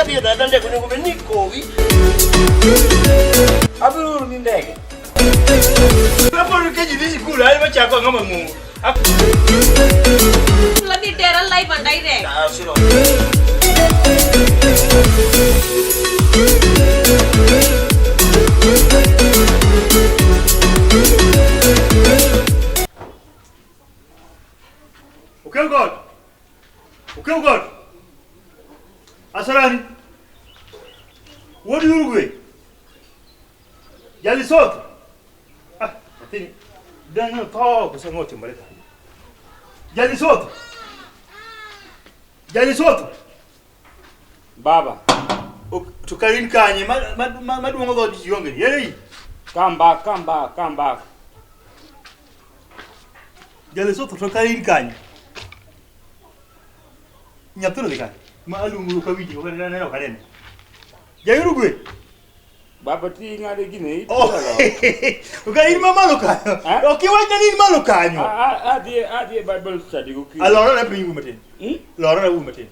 Kadhi e dada ndege onego bed ni ikowi. Abiro oro ni ndege. Kapod keji dhi sikul, ae machako ang'o mang'ongo. Ladhi tera live and direct. Ah, siro. Okel God. Okel God. Asarani. Wuod Uruguay. Jalisotho. Ah, nyathini. Dang tho koso ang'o otimore ka? Jalisotho. Jalisotho. Baba, Ok, to ka in kanye maduong'o dhood ji onge. Yei. come back, come back, come back. Jalisotho to ka in kanye? Nyathino dhi kanye? Ma aluongo ok awinji, ok aneno ok anene. Ja Uruguay. Baba ti ng'ade gine. Oh, ok in mamalo kanyo. Eh? Ok iwach ni in malo kanyo. Adhi adhi e Bible study gokinyi. Alora na piny wuo matin. Hmm? Lora na wuo matin.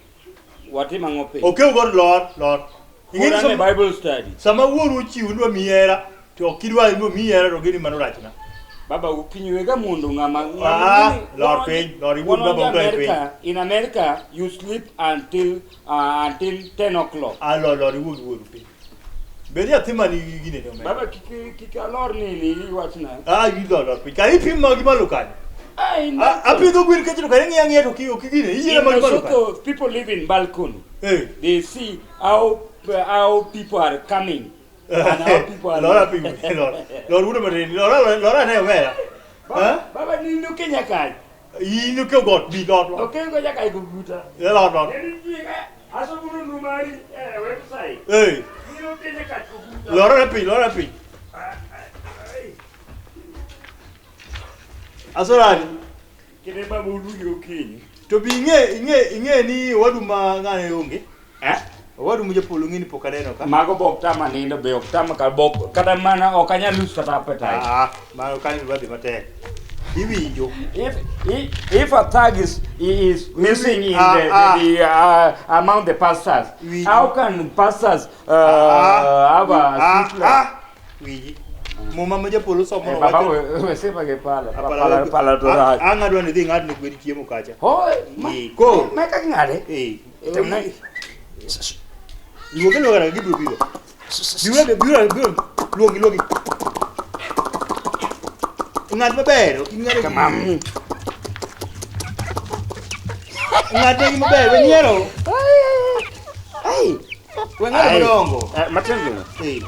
Watim ang'o piny? Okew god lor, lor. Ing'e ni Koro an e sama, Bible study. sama wuoru ochiwo nidwa miyi hera, to ok idwa ni omiyi hera to gini mano rachna. Baba gokinyi wega mondo ng'ama Ah, lor piny, lor iwuon baba Wanonjo ukae piny. America, in America you sleep until 10 o'clock. Ah, lor, lor iwuog iwuoru piny. Bed nyathi man gi gine ne omera. Baba kik kik alor nini iwachna. Ah, gi lor, lor piny. Ka ipim magi malo kanyo. Ah, in Ah, apidho gwen kacha to ka ing'iyo ang'iya to ok gine. Iyiena in magi malo kanyo. Lesotho, people live in balcony. Eh. They see how people are coming and how people are Lora piny, lor. Lor wuodo matin. Lora, lora ne omera. Baba, baba nindo Kenya kae. In okew got bi lor, lor. Ok go nyaka iguguta. Lor, lor. Asomo nonro mari e website. Eh. Nindo Kenya kae guguta. Lora piny, lora piny. Asorani. Kinde baba oluongi okinyi. To bi ing'e ing'e ing'e ni owadu ma ng'ane onge. Eh? Owadu ma japolo ng'e ni pok aneno ka. Mago be ok tama nindo be ok tama ka bok kata mana ok anyal lose kata appetite. Ah, mano kanyo dwa dhi matek. Iwinjo. If a thug is missing in Ah, ah. the among the pastors, Winjo. how can pastors have a Ah, sweet life? ah. Winji. Muma ma japolo somo Eh, no baba wacho. we sema ke pala Apala- pala pala to rach. Ang' adwa ni idhi ing'ad ne gwen chiemo kacha. Hoi, ma Eh, koro. ma kaka ng'ade? Eh. Temna. Luonge luonga gibiro biro. Biro biro biro luongi luongi. Ng'at maber, ok ing'ado. Kamam. Ng'at negi maber, we nyiero. Ai. We ng'ado Ai. madongo. Eh, matindo. Eh.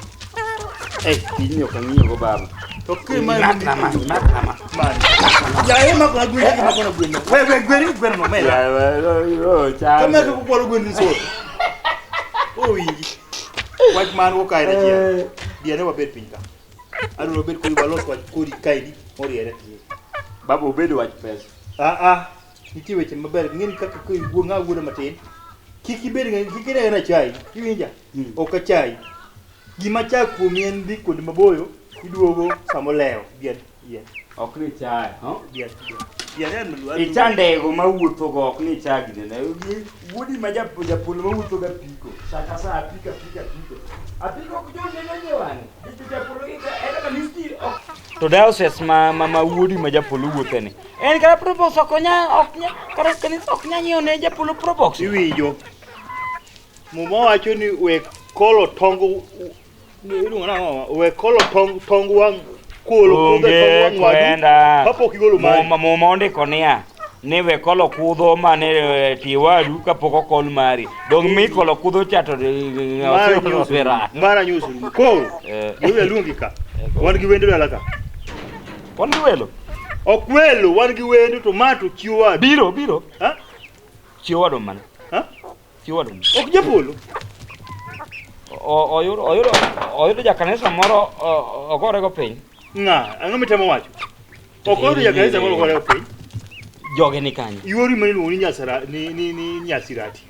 Eh, tijni ok ang'iyo go baba. To ki ma Imakna ma, imakna ma. Man. Ya ema kuna gwen ema kuna gwen. We we gwen gwen no mela. Ya, we, we, chande. Kama ko kwalo gwen ni soto. Owinji. Wach man wo kae achiel. Biane wabed piny ka. Adwaro bed kodi walos wach kodi kaendi moriere tir. Baba obedo wach pesa. Ah ah. Nitie weche maber. Ing'e ni kaka ka iwuo ng'a wuoda matin. Kik ibed ng'a kik ine na chai. Iwinja? Ok achai. Gima chak kuomi en dhi kuonde maboyo iduogo samolewo. Bien, bien, Ok ni chaye. huh? bien, bien. Bien en luar. Icha ndego mawuotho go ok ni cha ginene. Wuodi ma japolo mawuotho ga apiko. Sa ka sa apiko apiko apiko. Apiko ok jo neno je wang'e. Japolo gi en kaka nisti ok. To diocese ma wuodi ma japolo wuothe ni. En kata probox ok onya ok nya kata kanisa ok nya nyiewo ne japolo probox. Iwinjo. Muma wacho ni we kolo tong iluongo nang'o? We kolo tong tong wang' kolo kudho e tong Onge wang' wadu kwenda. kapok igolo mari. Muma ondiko niya ni we kolo kudho mane tie wadu kapok okol mari. Dong' mi kolo kudho cha to Mara nyuso. osera. Mara nyuso. Koro Eh. giwe aluongi ka. Wan gi wendo dala ka. Wan gi welo. Ok welo, wan gi wendo to ma to chi wadu. Biro biro. Ha? Chi wadu mana. Ha? Chi wadu. Ok japolo. Oyudo oyudo oyudo jakanisa moro ogore go piny. Ng'a? Ang'o mitemo wacho? Ok oyudo jakanisa moro ogore go piny. Joge ni kanye? Yuori ma iluongo ni Nyasara ni Nyasirati.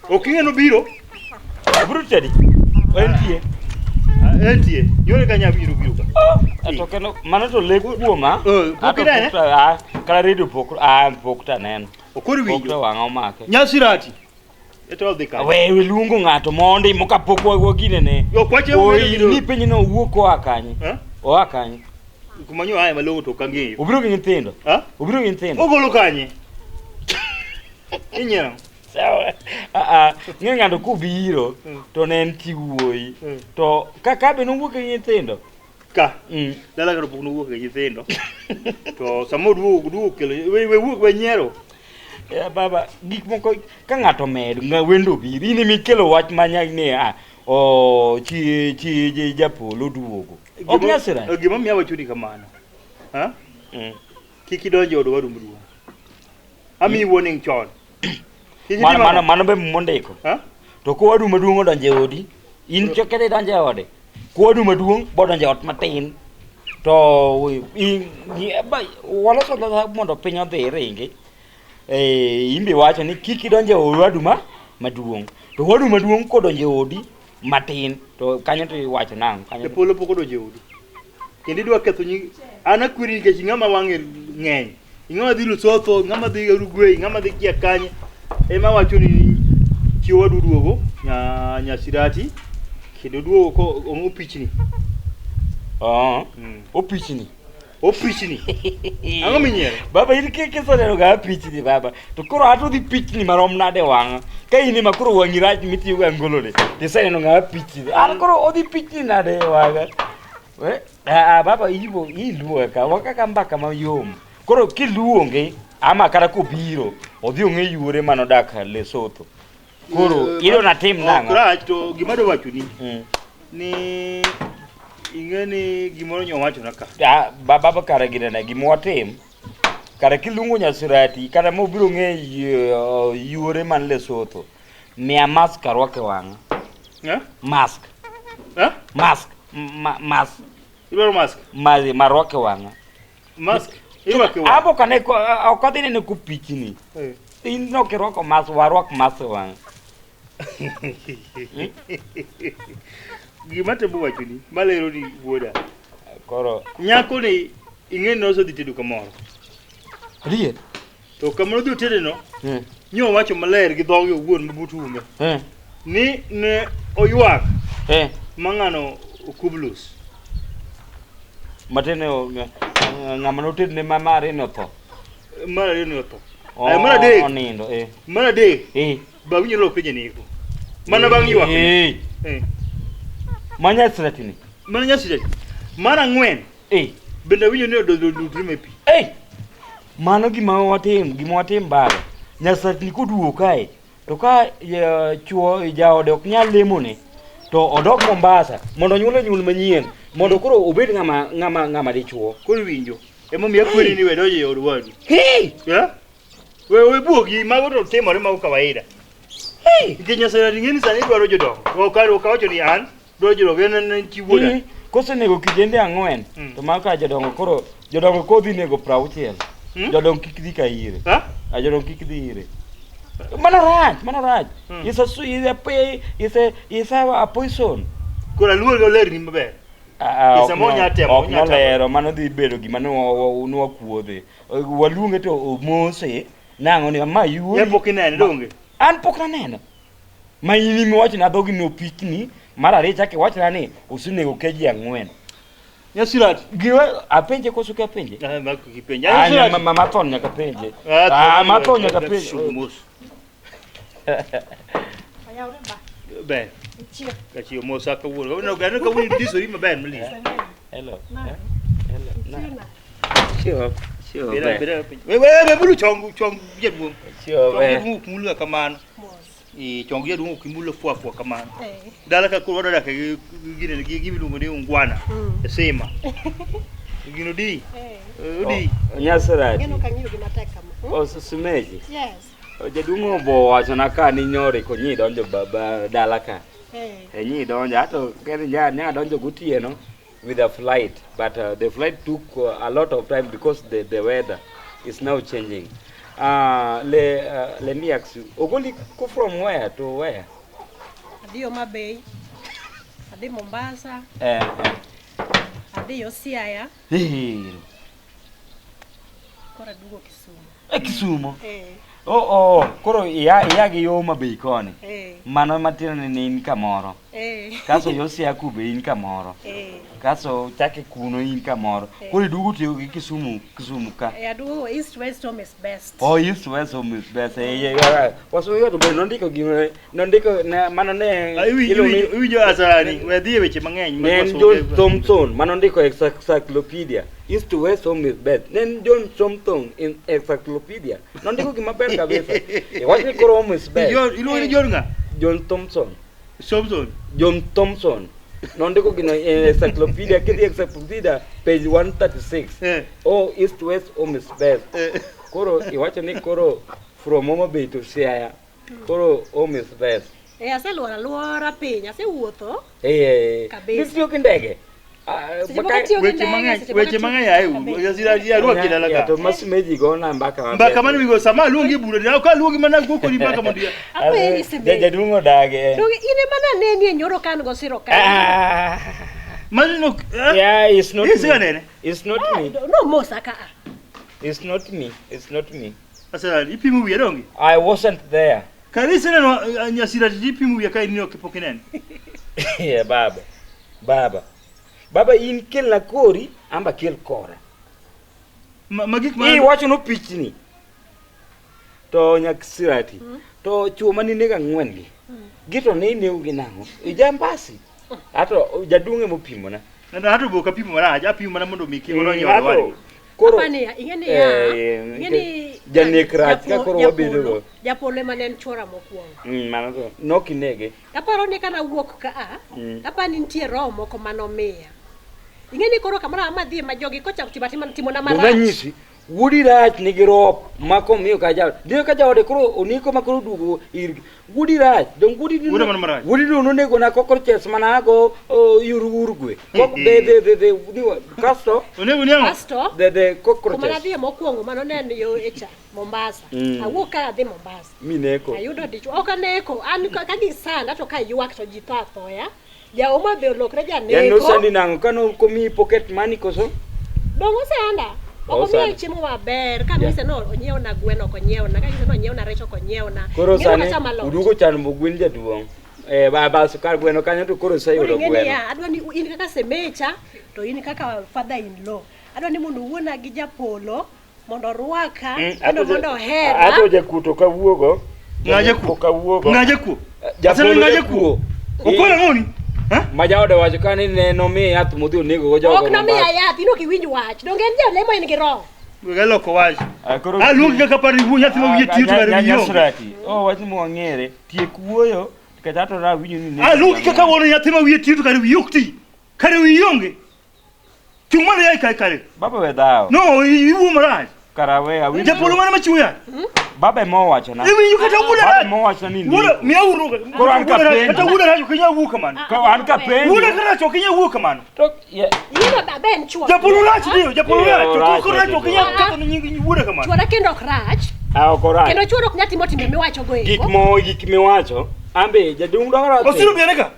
Ok ing'e nobiro? Obiro tedi. Entie. Ah, Entie. Yore ka nyabiro biro ka. To kendo mano to lek kuoma. Eh, pok Ato inene? pok ta- ah, kata redio pok ah pok taneno. Okor Pok winjo. to wang'a omake. Nyasirati. Eto odhi kanye? We we luongo ng'ato mondi mokapok waginene. Ok wache Oi, ni penj no owuok koa kanye? Eh? Oa kanye? Kuma nyo aye malong'o to ok ang'eyo. Obiro gi nyithindo. Ha? Obiro gi nyithindo. Ogolo kanye? Inyiero. Sawa. Ah ah, ng'e ng'ato kobiro Mm. to ne en chi wuoyi. Mm. To kaka be nowuok gi nyithindo. Ka. Mm. Dala kata pok nowuok gi nyithindo. To sama oduogo oduogo kelo we we wuok we nyiero. Eh, baba gik moko ka ng'ato omedo ng'a wendo obiro in emikelo wach manya ni ah o chi chi chi japolo oduogo. Ok nyasira. Gima miyo awacho ni kamano. Ha? Mm. Kik idonj e od wadu maduong'. Amiyi warning chon. Kik Mano itim mano ang'o? mano be mondiko. Ha? To kowadu maduong' odonjo e odi, in chokere idonjo e ode. Kowadu maduong' bodonjo e ot matin. To waloso alosa mondo piny odhi ringi. Eh, in be wacho ni kik idonj e od wadu ma maduong'. To wadu maduong' kodonjo e odi matin, to kanyo to iwacho nang'o? Kanyo to- Japolo pok odonjo e odi. Kendo idwa ketho nying an akweri nikech ng'ama wang'e ng'eny. Ng'ama dhi Lesotho, ng'ama dhi Uruguay, ng'ama dhi kia kanye. Ema wacho ni chi wadu duogo nya Nyasirati kendo duogo ko ong'o pichni. Oh, Mm. opichni. Opichni. Ang'o minyiero? Baba in kiseneno ga pichni baba. To koro ato dhi pichni marom nade wang'a. Ka in ema koro wang'i rach mitiyo go angolone. Tiseneno ng'a pichni. An koro odhi pichni nade e wang'a. Eh, ah, ah, baba ibo iluonga ka wakaka mbaka mayom. Koro kiluonge ama kata kobiro odhi ong'e yuore manodak Lesotho. Koro Eh, ilo natim Ok nang'o? rach to gima dwa wachoni Mm. ni ing'e ni gimoro nyo wachona ka. Ah, baba kare ginene gima watim kare kiluongo nyasirati kata mobiro ng'e yuore man Lesotho miya mask arwak e wang'a Eh? mask Eh? mask mask Idwaro mask? ma marwak e wang'a Mask? Irwako e wang'. abo kane ok adhi nene kopichni Eh. in ok irwako mask warwak mask e wang'a Gima temo wachoni, malero ni wuoda. Koro Nyako ni ing'e ni nosedhi tedo kamoro. adier To kamoro odhi otede no, Eh, nyo owacho maler gi dhoge owuon ma but ume. eh, Ni ne oywak eh. ma ng'ano okublus. Matene ng'ama notedne ma mare ne otho. Mar ariyo ne otho. Ay, mar adek, Onindo eh. mar adek, Eh. ba winjo lokre janeko. Mana bang' ywak. Eh. Eh. Manyasratini. Mana nyasi Mar ang'wen, Eh. bende awinjo ni odododre e pi. Ei! Mano gima watim, gima watim baba. Nyasachni koduogo kae, to ka chuo jaode ok nyal lemone, to odok Mombasa mondo onyuole nyuol manyien, mondo koro obed ng'ama ng'ama ng'ama dichuo. Koro iwinjo. Emomiyo akweri ni we donjo e od wadu. Hey! Eh? We we buogi, mago to timore mago kawaida. Hey! Nikech Nyasaye ing'e ni sani dwaro jodongo. Ok ok awacho ni an dwaro jodongo en en chi wuoda. Mm. Kosenego kijende ang'wen, Mm. to mano ka jodongo koro jodongo kodhi nego 60. Mm? Jodongo kik dhi ka ire. Ha? Ah, jodongo kik dhi ire. Mano rach, mano rach. Mm. It's a it's a it's a it's a poison. Koro aluor go lerni maber. Ah, ah, Pesa ok mo no- nya temo, ok onya temo. nolero mano dhi bedo gima nwakuodhe waluonge to omose nang'o ni ma yuori En pok inene donge? an pok naneno ma in imiwachona dhogi nopikni mar ariyo chak iwachna ni osenego keji ang'wen Nyasirati. giwa apenje koso kia penje Ah, ma kipenja. Ah, Nyasirati. mathon nyaka penje Ah, mathon nyaka penje Mos. Oyawre ba. Ber. Ichiew. Kachiyo mos aka wuono. Kawuono kawuono kawuono disori maber malich. Hello. Na. Eh? Hello. Na. Ichiew na. Chiwo. Chiwo Bera ber. bera. We we we bulu chong chong jaduong'. Chiwo Chong ber. jaduong' ok mulo kamano. Mos. Eh, chong jaduong' ok imulo fwa fwa kamano. Eh. Dala ka koro wadwa dak gi gine gi gima iluongo ni ungwana. Mm. E sima. Gino di. Eh. Odi. Nyasirati. Ng'eno kang'iyo gi matek kama. Hmm? Osumeji. Yes. Jaduong' obo wachona ka ni nyori ko nyi donjo baba dala ka. Eh. E nyi donjo ato keni nya nya donjo gotieno with a flight but the flight took a lot of time because the weather is now changing. Le let me ask you. Ogoli ko from where to where? Adhi Homa Bay. Adhi Mombasa. Eh. Eh. Adhi yo Siaya. Eh. Koro aduogo Kisumu. E Kisumo. Eh. Oh, oh, koro iya iya gi yo Homa Bay koni. Eh. Mano matiende ni in kamoro. Eh. Kaso yo Siaya ku be in kamoro. Eh. Kaso chake kuno in kamoro. Eh. Koro iduogo tiyo gi Kisumu, Kisumu ka. Eh, aduogo East West Home is best. Oh, East West Home is best. Eh, yeah, yeah. Waso to be nondiko gima nondiko na mano ne Ah, iluongo ni- Iwinjo Asarani, we dhi e weche mang'eny Ne en mag John Thompson manondiko encyclopedia. East to West Home is best. Ne en John Thompson in encyclopedia. Nondiko gima ber kabisa. Iwach ni koro home is best. Iluongo ni John ng'a? John Thompson. Thompson. John Thompson. Nondiko gino e encyclopedia, kidhi encyclopedia page 136. Eh. Oh, East West Home is best. Eh. Koro iwacho ni koro from Homa Bay to Siaya. Koro home is best. Eh, aseluoro aluora piny, asewuotho. Eh, Kabisa. Nitiyo gi ndege. Ah, Seche moko maka- atiyo gi Weche ndege, mang'eny, seche moko weche atiyo- mang'eny ae uru. Arwaki dala Ya, ka. to masimeji gona mbaka maber. Mbaka mane wigo sama aluongi e bura, ka aluongi mana go kodi mbaka mondo ya. Apenji Simeji. Jaduong' odagi. To in ema naneni e nyoro ka an gosiro ka. Ah, Mano no. yeah, it's not Yes, me. nene. It's not me. Nomosa ka a. It's not me. It's not me. Asarani, ipimo wiya donge? I wasn't there. Kare iseneno nyasira to ipimo wiya ka in ok pok ineno. Yeah, baba. Baba. Baba in kelna kori, amba kel kora. Ma gik ma Iwacho no pichni. To nyaksirati. To chuo mane nego ang'wen gi. Gito ne inego gi nang'o? Ijambasi. Ato jaduong' emopimona. Ng'ato ato bo kapimo marach, apimo mana mondo mi kik odonj e Mm, ato, wadwa. Koro Apani ya, ing'e ni ya, Eh, ing'e ni janek rach ka koro wabedo go. Japolo ema ne en chuora mokwongo. Mano to nokinege. Aparo ni kana wuok ka a, aparo ni nitie roho moko manomiya. Ing'e ni koro kamoro amora madhiye ma jogi kochako timo atima timona Donge marach. anyisi, wuodi rach nigi rop ma komiyo ka jaode. Ndiyo ka jaode koro oniko ma koro oduogo ir wuodi rach. Dong wuodi Wuoda mano marach. Wuodi no nonego na cockroaches mana ago Uruguay. Kok de kasto Onego ni ang'o? Kasto the kuma cockroaches. nadhiye mokwongo mano ne en yo echa Mombasa. Awuok ka adhi Mombasa. Mineko. Ayudo dichuo. Ok aneko. An ka gisanda to ka ywak to ji tho athoya. Jaoma be olokre Yan janeko. nosandi nang'o ka nokomiyi pocket money koso? Dong osanda. Ok omiya Osanda. chiemo maber. Ka mise no onyiewna gweno ok onyiewna. Ka mise no onyiewna rech ok onyiewna. Koro Ing'e sani kachamo alot. uduogo chano gwen jaduong'. Eh, baba sukar gweno kanyo to koro Koro iseyudo ing'e gweno. niya, adwa ni in kaka semecha to in kaka father in law. Adwa ni mondo wuona gi japolo mondo orwaka kendo mondo ohera. Ato jakuto kawuogo. Ng'a jakuo? Kawuogo. Ng'a jakuo? Japolo Asarani ng'a jakuo? Okola ng'oni? Ha? Ma jaode wacho ka ni ne nomiye yath modhi onego go jogo. Ok nomiya yath, in ok iwinj wach. Donge en jalemo en gi roho. Wega loko wach. Ah, koro Aluongi kaka par ni nyathi ma wiye tiyo to kare wiye onge. Nyasrati. Oh, wach mwang'ere. Tiek wuoyo nikech ato rawinjo ni ne. Aluongi kaka wuon nyathi ma wiye tiyo to kare wiye ok ti. Kare wiye onge. Chung' malo yae kare kare. Baba we dhawo. No, iwuo marach. Kara we awinjo. Japolo mane machiwo yath? Baba ema owachona. Iwinjo kata wuoda Baba rach. ema owachona ni Wuoda, ndiko. miya uru. Koro an Wuoda rach, kapenjo. Kata wuoda rach ok inyal wuo kamano. Ka an kapenjo. Wuoda ka rach ok inyal wuo kamano. To ye- Yino be en chuora. Japolo rach ndiyo, japolo Eh, rach. To orach, koro rach ok inyal orach. ketho ni nying wuoda kamano. Chuora kendo ok rach. Ah, ok orach. Kendo chuora ok nyal timo timbe miwacho go Gik eko. mo gik miwacho. Ambe jaduong' dwaro Osiro biane ka.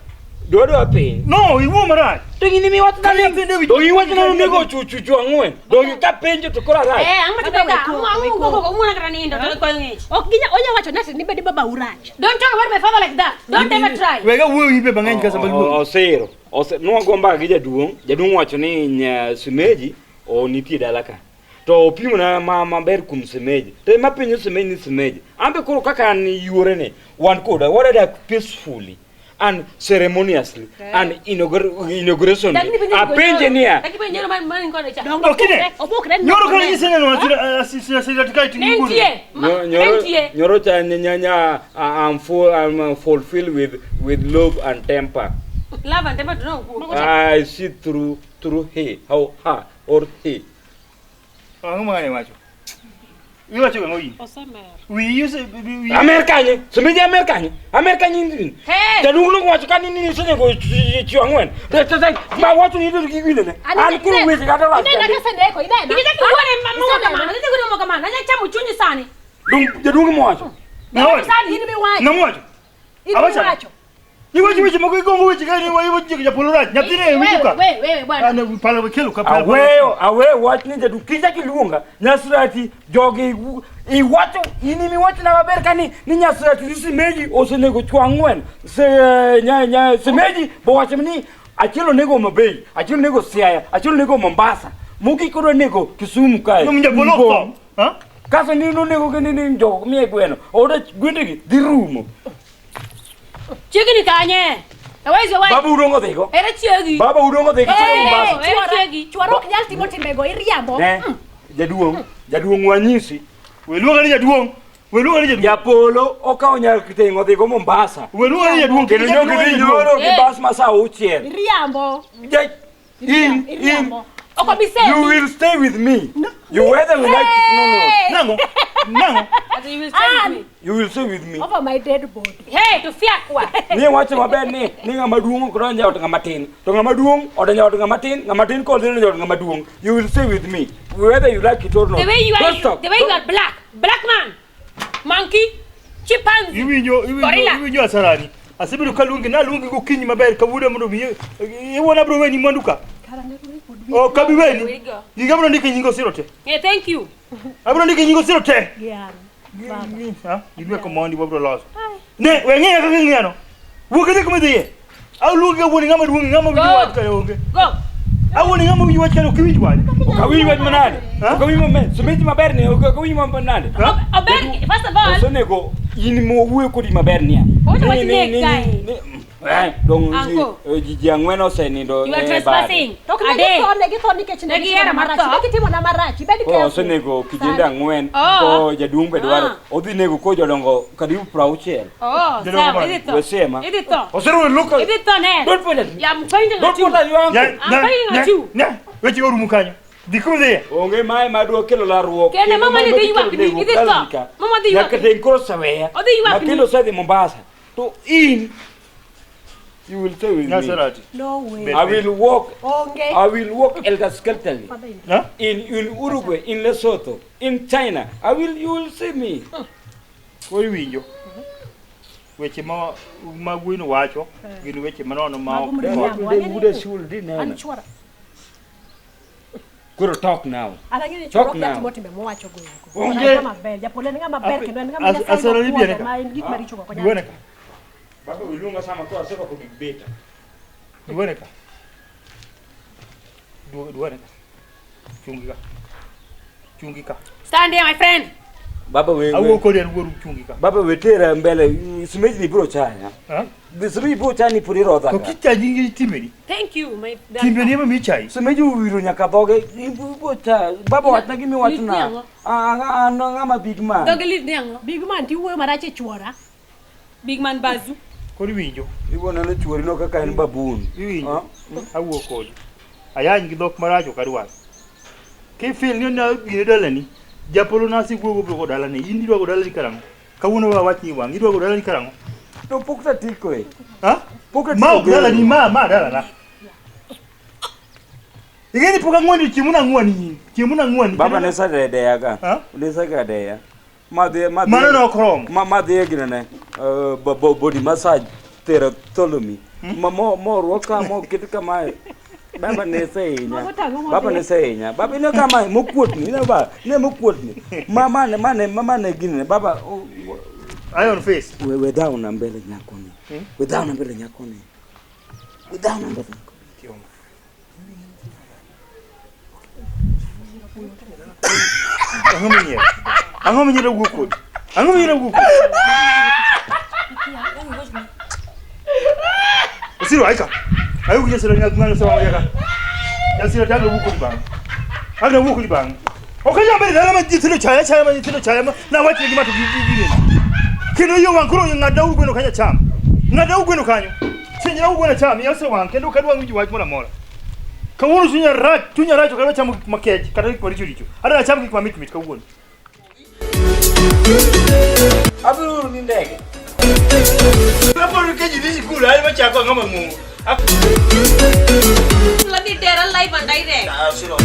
Dwa piny. No, iwuo marach. To gini miwacho Kare nani? nyithindo wi- To iwacho nani onego chuchu ang'wen. Donge kapenjo to koro arach. Eh, ang'o Baba matime ka? we Ang'o ang'o koko, we wuok oko umwona kata nindo to ikwayo ng'ech. Ok ginya onya wacho ni ati ni bedi baba urach. Don't talk about my father like that. Don't ever try. Wega wuoyo gi be mang'eny ka sama luongo. Osiro. Nwago mbaka gi jaduong'. Jaduong' wacho ni Simeji o nitie dala ka. To opimona ma maber kuom Simeji. To ema penjo Simeji ni Simeji. An be koro kaka an yuorene, wan koda wadadak peacefully and ceremoniously and inauguration. Lakini penjo Apenje niya. Lakini penjo nyoro man kode cha. Donge Ok ine. obukre ni Nyoro kane iseneno asira ka Ne nitie. Ne nitie. Nyoro cha nya I'm full, I'm fulfilled with love and temper. Love and temper to know. I see through he, how her or he. Ang'o ma ng'ani wacho? Iwacho gang'o in? Osemer. Wiyi ose wiyi Amerka nye, Simeji Amerka nye, Amerka nye ndini. Hey! Jaduong' nowacho ka ni ni osenego chi ang'wen. Ma wacho ni idhi gi winene. An koro weche kata rach. Inena kaka seneko, inena. Nikech wuone mama kamano, nikech wuone mama kamano, anyalo chamo chunyi sani. Dong jaduong' mowacho. Ng'awacho? Sani In miwacho. Ng'ama wacho? In Awacho. miwacho. Iwacho weche moko igongo weche ka ni iwacho japolo rach. Nyathine e winjo ka. Wewe wewe bwana. Ana pala kelo ka pala. Aweyo, aweyo wach ni jadu kicha kiluonga nyasrati jogi iwacho in imiwachna maber ka ni nyasrati ni simeji osenego chwo ang'wen se nya nya simeji bowacho ni achiel onego Homa Bay, achiel onego Siaya, achiel onego Mombasa, mogik koro onego Kisumu kae. No japolo Ngong. otho. Ha? Kaso ni nonego gi ni jogo miye gweno, oda gwendegi dhi rumo. Chiegni kanye? Awezi wa. Baba udongo dhigo. Ere chiegi. Baba udongo dhigo Eh, Mombasa. ere chiegi. Chwara ok nyal timo timbego iriambo. Ne, jaduong', jaduong' wanyisi. We luonga ni jaduong'. We luonga ni jaduong'. Japolo okawo nyar kiteng'o odhigo Mombasa. We luonga ni jaduong'. Kendo nyo gidhi nyoro gi Eh. bas ma saa auchiel. Iriambo. In, Iriambo. Ok obi you semi. will stay with me. You whether you like it no no. Nang'o? Nang'o? Ati you will stay with me. You will stay with me. Over my dead body. Hey, to fiakwa. Ni wacho maber ni ng'ama duong' ok donj e ot ng'ama tin. To ng'ama duong' odonjo e ot ng'ama tin, ng'ama tin kod donjo e ot ng'ama duong'. You will stay with me whether you like it or not. The way you Don't are, stop. the way you are black, black man, monkey, chimpanzee. Iwinjo iwinjo Gorilla. iwinjo asarani. Asebedo kaluongi naluongi gokinyi maber kawuono mondo mi iwuon abiro weni mwandu ka. Ok abi weni. Wigo. Giga abiro ndiko nying Osiro te. Yeah, thank you. Abiro ndiko nying Osiro te. Gi an. Ha? Gidwe mondi wabiro loso. Ne, we ng'iya kaka ing'iyano. Wuok idhi kuma idhiye. Aluongi kawuono ng'ama duong' ng'ama winjo Go. wach ka onge. Go. Awuono ng'ama winjo wach ka ok iwinj wach. Ok awinj wach manade. Ha? Ok awinj maber. Simeji maber ni ok awinj manade. Ha? Ober, first of all, Osenego in mowuoyo kodi maber niya. Owacho wach nek kae. Dong Uncle. ji ang'wen osenindo you are e bade. trespassing. To ok ne Adek. githo ne githo nikech ne Ne gihero gitimona mar marach. tho. Ne gitimona marach. Ibed Koro careful. osenego kijende ang'wen Oh. ko jaduong' be dwaro. Ah. Odhi nego ko jodongo karibu 60. Oh, Jodongo sawa, mane? idhi tho. Wesema. Idhi tho. Osero look at. Idhi tho ne. Don't point at me. Yeah, I'm pointing Don't at you. point at your uncle. I'm pointing at you. Ne, weche orumo kanyo. Dhi kuma idhiye. Onge mae madwa kelo larruok. Kendo mama ni mae dhi madwa ywak ni, kelo idhi tho. nego ka. Mama dhi ywak Nyaka ni. teng koro oseweya. Odhi ywak ni. Makendo osedhi Mombasa. To in you will stay with me. Nyasarati. No way. I will walk Onge. I will walk elder skelterly. Ha? In Uruguay, in Lesotho, in China. I will you will see me. Koro iwinjo. Weche ma wuoyino wacho gin weche manono ma Mago ok mriambo. kor. Ang'e ni- Wuda shul di An neno. chwara. Koro talk now. An ang'e ni chwara Talk ok nyal now. timo timbe mowacho go eko. Onge. En ng'ama ber. Japolo en ng'ama ber kendo en ng'ama Nyasaye Asarani nopuodho biene ka. ma en gik maricho go ok onyal Duone ka. Baba iluonga sama koro aserwako gik beta. Duone ka. Duone ka. Chungi ka. Chungi ka. Stand here, my friend. Baba we Awuo kodi an wuoru chungi ka. Baba we tera mbele simeji ni biro chaya. Ha? Simeji biro chaya ni podi rodha. To ka. kichaji gi timbeni. Thank you, my Timbeni ema miyi chayi. Simeji owiro nyaka dhoge ibiro chaya. Baba wachna gima Lit ni iwachna. ang'o? An ng'ama big man. Dhoge lit ni ang'o? Big man tiwuoyo marach e chwora. Big man bazu. Koro iwinjo. Ibo neno chuori no kaka en baboon. Iwinjo. Awuo kodi. Ayany gi dhok marach ok adwar. Kifil ni na gine dalani. Japolo nasi guogo biro go dalani. In idwa go dalani karang'o? Kawuono wa wach ni wang'. Idwa go dalani karang'o? To pok tatiko e. Ha? Pok atiko Ma ok gero. dalani ma dalana. Ing'e ni pok ang'wani chiemo nang'wani in. Chiemo nang'wani. Baba ne sadedeya ka. Ha? Ne sadedeya. Madhi madhi. Mano ne ok romo. Ma madhi e ginene. Body massage therapy. Ma mo mo ruoka mo ket kamae. Baba ne sehinya. Mago tang'o modhi? Baba ne sehinya. Baba ne kamae mokuotni. Ne ba ne mokuotni. Ma mane mane mane ginene. Baba Iron face. we dhaw na mbele nyakoni. We dhaw na mbele nyakoni. We dhaw na mbele nyakoni. Ang'o minyiero? Ang'o minyiero wuok kodi? Ang'o minyiero wuok kodi? Osiro aika. Ayo kuja sira ng'ano sawa yaka. Jasira tanga wuok kodi bang'. Anga wuok kodi bang'. Ok anyal bedo dala ma nyithindo chaya chaya ma nyithindo chaya ma na wach ni gima to gi gi gi. Kendo yo wang' koro ng'adna uru gweno kanyo acham. Ng'adna uru gweno kanyo. Chenjna uru gweno acham, iya osewang' kendo ok adwa winjo wach moro amora. Kawuono chunya rach ok adwa chamo gik makech kata gik maricho richo. Adwa chamo gik mamit mit kawuono. Abiro oro ni ndege. Kaponi ka ji dhi sikul, ae machako ang'o mang'ongo. Let me tell live and direct. Ah, sino?